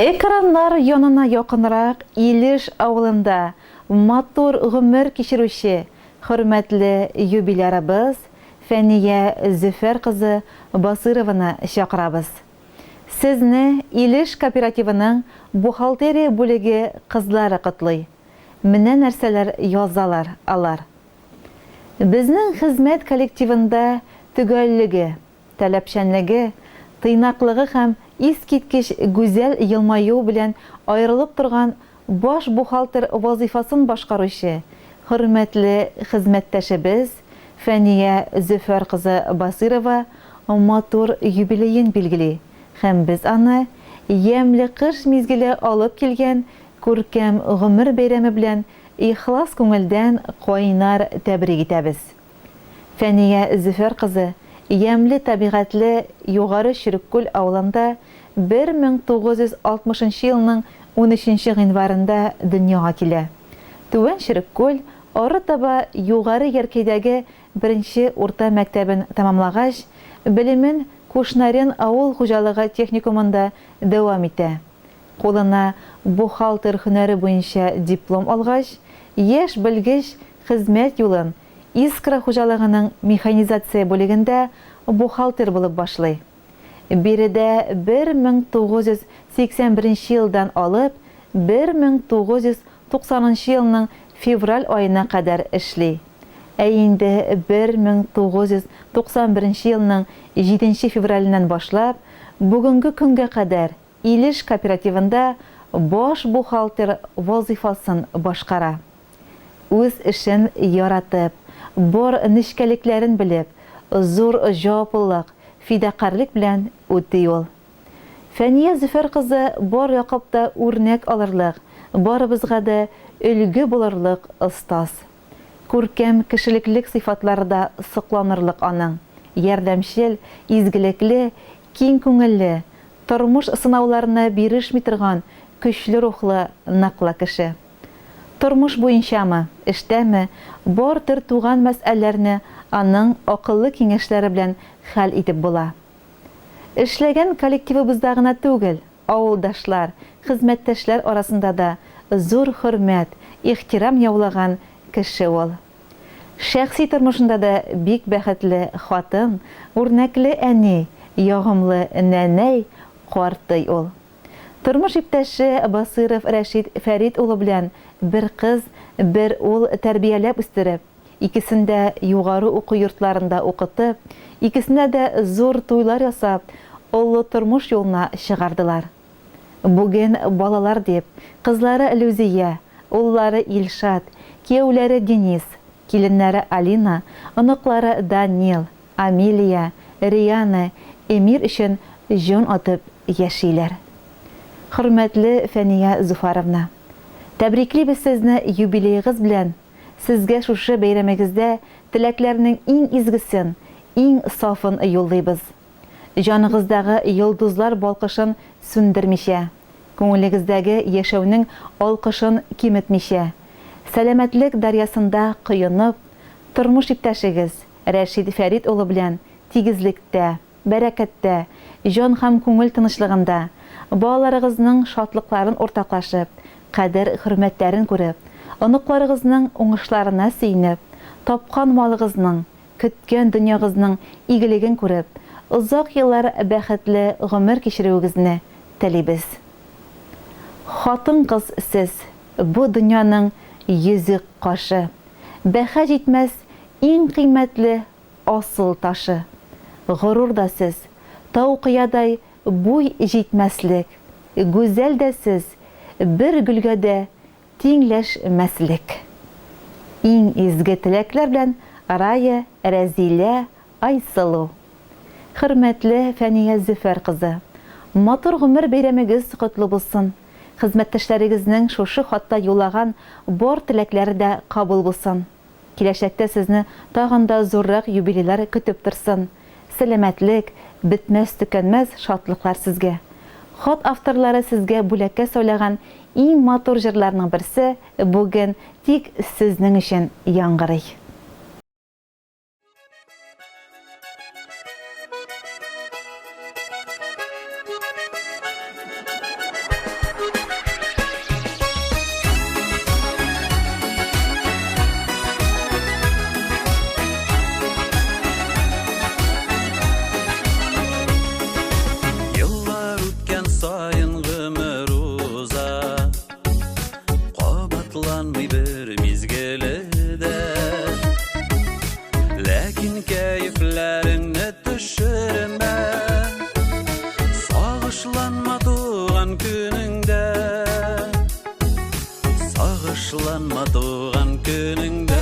Экраннар янына якынрак Илеш авылында матур гомер кичерүче хөрмәтле юбилярыбыз Фәния Зөфәр кызы Басырованы чакырабыз. Сезне Илеш кооперативының бухгалтерия бүлеге кызлары котлый. Менә нәрсәләр язалар алар. Безнең хезмәт коллективында төгәллеге, таләпчәнлеге, тыйнаклыгы һәм искиткеч гүзәл елмаюы белән аерылып торган баш бухгалтер вазыйфасын башкаручы хөрмәтле хезмәттәшебез Фәния Зөфәр кызы Басыйрова матур юбилеен билгели һәм без аны ямьле кыш мизгеле алып килгән күркәм гомер бәйрәме белән ихлас күңелдән кайнар тәбрик итәбез. Фәния Зөфәр кызы ямьле табигатьле Югары Чиреккүл авылында 1960 нчы елның унөченче гыйнварында дөньяга килә. Түбән Чиреккүл, ары таба Югары Яркәйдәге беренче урта мәктәбен тәмамлагач, белемен Кушнарен авыл хуҗалыгы техникумында дәвам итә. Кулына бухгалтер һөнәре буенча диплом алгач, яшь белгеч хезмәт юлын Искра хуҗалыгының механизация бүлегендә бухгалтер булып башлый. Биредә 1981 елдан алып 1990 нчы елның февраль аена кадәр эшли. Ә инде 1991 елның җиденче февраленнән башлап, бүгенге көнгә кадәр Илеш кооперативында баш бухгалтер вазыйфасын башкара. Үз эшен яратып, бар нечкәлекләрен белеп, зур җаваплылык, фидакарьлек белән үти ул. Фәния Зөфәр кызы бар яклап та үрнәк алырлык, барыбызга да өлге булырлык остаз. Күркәм кешелеклек сыйфатлары да сокланырлык аның. Ярдәмчел, изгелекле, киң күңелле, тормыш сынауларына бирешми торган көчле рухлы, ныклы кеше. Тормыш буенчамы, эштәме, бар төр туган мәсьәләләрне аның акыллы киңәшләре белән хәл итеп була. Эшләгән коллективыбызда гына түгел, авылдашлар, хезмәттәшләр арасында да зур хөрмәт, ихтирам яулаган кеше ул. Шәхси тормышында да бик бәхетле хатын, үрнәкле әни, ягымлы нәнәй, картый ул. Тормыш иптәше Басыйров Рәшит Фәрит улы белән бер кыз, бер ул тәрбияләп үстереп, икесен дә югары уку йортларында укытып, икесенә дә зур туйлар ясап, олы тормыш юлына чыгардылар. Бүген балалар дип, кызлары Люзия, уллары Илшат, кияүләре Денис, киленнәре Алина, оныклары Данил, Амелия, Риана, Эмир өчен җан атып яшиләр. Хөрмәтле Фәния Зуфаровна! Тәбриклибез сезне юбилеегыз белән! Сезгә шушы бәйрәмегездә теләкләрнең иң изгесен, иң сафын юллыйбыз. Җаныгыздагы йолдызлар балкышын сүндермичә, күңелегездәге яшәүнең алкышын киметмичә, сәламәтлек дәрьясында коенып, тормыш иптәшегез, Рәшит Фәрит улы белән тигезлектә, бәрәкәттә, җан һәм күңел тынычлыгында, балаларыгызның шатлыкларын уртаклашып, кадер-хөрмәтләрен күреп, оныкларыгызның уңышларына сөенеп, тапкан малыгызның, көткән дөньягызның игелеген күреп, озак еллар бәхетле гомер кичерүегезне телибез. Хатын-кыз сез, бу дөньяның йөзек кашы. Бәһа җитмәс иң кыйммәтле асыл ташы. Горур да сез, тау кыядай буй җитмәслек, Гүзәл дә сез, бер гөлгә дә тиңләшмәслек. Иң изге теләкләр белән Рая, Рәзилә, Айсылу. Хөрмәтле Фәния Зөфәр кызы! Матур гомер бәйрәмегез котлы булсын! Хезмәттәшләрегезнең шушы хатта юллаган бар теләкләре дә кабул булсын. Киләчәктә сезне тагын да зуррак юбилейлар көтеп торсын. Сәламәтлек, бетмәс-төкәнмәс шатлыклар сезгә. Хат авторлары сезгә бүләккә сайлаган иң матур җырларның берсе бүген тик сезнең өчен яңгырый. Хушланма туган көнеңдә.